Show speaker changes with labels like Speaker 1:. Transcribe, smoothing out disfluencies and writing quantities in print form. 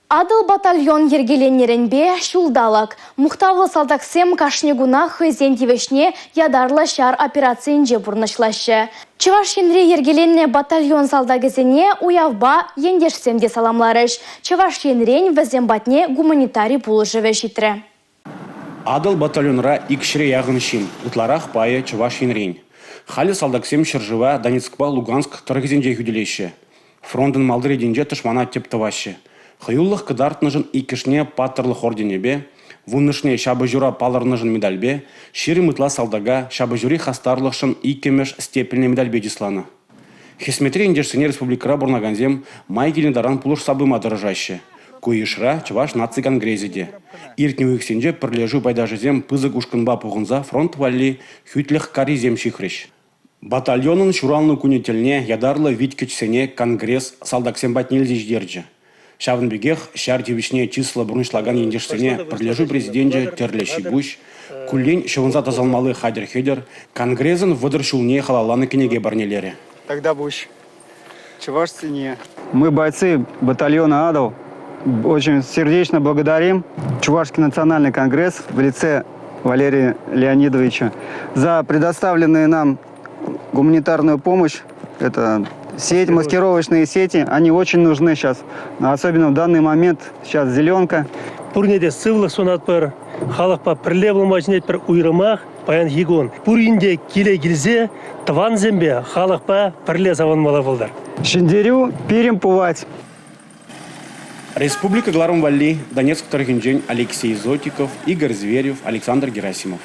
Speaker 1: Атӑл батальон йӗркеленнӗренпе ҫулталӑк. Мухтавлӑ салтаксем кашни кунах хӑйсен тивӗҫне ятарлӑ ҫар операцийӗнче пурнӑҫлаҫҫӗ. Чӑваш Енре йӗркеленнӗ батальон салтакӗсене уявпа ентешсем те саламларӗҫ. Чӑваш Енрен вӗсем патне гуманитари пулӑшӑвӗ ҫитрӗ.
Speaker 2: Атӑл батальонра 200-е яхӑн ҫын, ытларах пайӗ Чӑваш Енрен. Халӗ салтаксем ҫӗршыва Донецкпа Луганск тӑрӑхӗсенче хӳтӗлеҫҫӗ. Фронтӑн малти ретӗнче тӑшмана тӗп тӑваҫҫӗ. Хӑюлӑх кӑтартнӑшӑн иккӗшне Паттӑрлӑх орденӗпе, вуннӑшне Ҫапӑҫура палӑрнӑшӑн медальпе, 20 ытла салтака Ҫапӑҫури хастарлӑхшӑн иккӗмӗш степеньлӗ медальпе чысланӑ. Хӗсметри ентешсене республикӑра пурӑнакансем май килнӗ таран пулӑшса пыма тӑрӑшаҫҫӗ. Ку йышра Чӑваш наци конгресӗ те. Иртнӗ уйӑхсенче пӗрлешӳ пайташӗсем пысӑк ушкӑнпа пухӑнса фронт валли хӳтлӗх каррисем ҫыхрӗҫ. Батальонӑн ҫуралнӑ кунӗ тӗлне ятарлӑ виткӗчсене конгресс салтаксем патне илсе ҫитерчӗ. Ҫавӑн пекех ҫар тивӗҫне чыслӑ пурнӑҫлакан ентешсене пӗрлешӳ президенчӗ тӗрлӗ ҫи-пуҫ, куллен ҫӑвӑнса тасалмалли хатӗр-хӗтӗр, конгресӑн 30 ҫулне халалланӑ кӗнеке парнелерӗ.
Speaker 3: Тогда пуҫ чӑвашсене. Мы бойцы батальона «Атӑл» очень сердечно благодарим Чувашский национальный конгресс в лице Валерия Леонидовича за предоставленные нам гуманитарную помощь. Это сеть, маскировочные сети, они очень нужны сейчас. Особенно в данный момент сейчас зеленка.
Speaker 4: Пурне те сывлӑх сунатпӑр, халӑхпа пӗрле пулма чӗнетпӗр уйрӑмах паянхи кун. Пурин те киле килсе тӑвансемпе, халӑхпа пӗрле савӑнмалла пултӑр.
Speaker 3: Ҫӗнтерӳ пирӗн пулать.
Speaker 2: Республика кӑларӑм валли Донецк тӑрӑхӗнчен Алексей Зотиков, Игорь Зверев, Александр Герасимов.